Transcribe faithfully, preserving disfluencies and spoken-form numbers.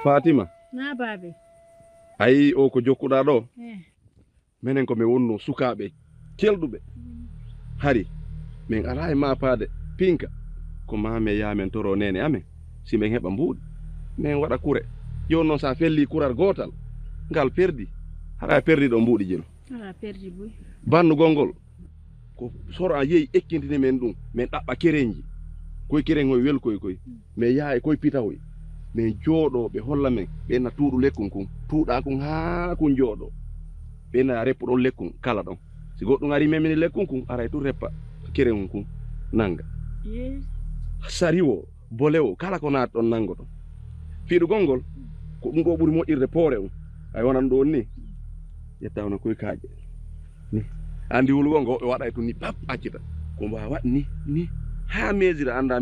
Fatima. Na baabe. Ayi, o ko jokkuɗaa ɗo? Eh. Menen ko men wonno sukaaɓe celɗuɓe. Mm. Hari, men alaa e maapaade pinka. Ko maa men yaha men toro neene amen. Si men heɓa mbuuɗi, men waɗa kure. Jooni non, si a fellii kural gootal, ngal perdi. Hara a perdii ɗon mbuuɗi jelu. Hara a perdii buy. Bannugol ngol, ko soro a yehi ekkintini men ɗum, men ɗaɓɓa kerenji. Koy keren hoy welkoy koy. Men yaha e koy pitahoy. Men jooɗoo, ɓe holla men. Ɓe na tuuɗu lekkun kun. Tuuɗaa kun haa kun jooɗoo. Ɓe na reppu ɗon lekkun kala ɗon. Si goɗɗum ari memini lekkun kun, aray tun reppa keren kun nanga. Yee. Sari wo, bole wo, kala ko naati ɗon nango ɗon. Fiɗugol ngol, ko ɗum ɗo ɓuri moƴƴirde poore on. Ay wonan ɗo on ni. Ƴetta wona koy kaaƴe. Ni. Andi wulugol ngol, ɓe waɗay tun ni, pap, accita. Ko mbaawa ni, ni. Haa mesure, anda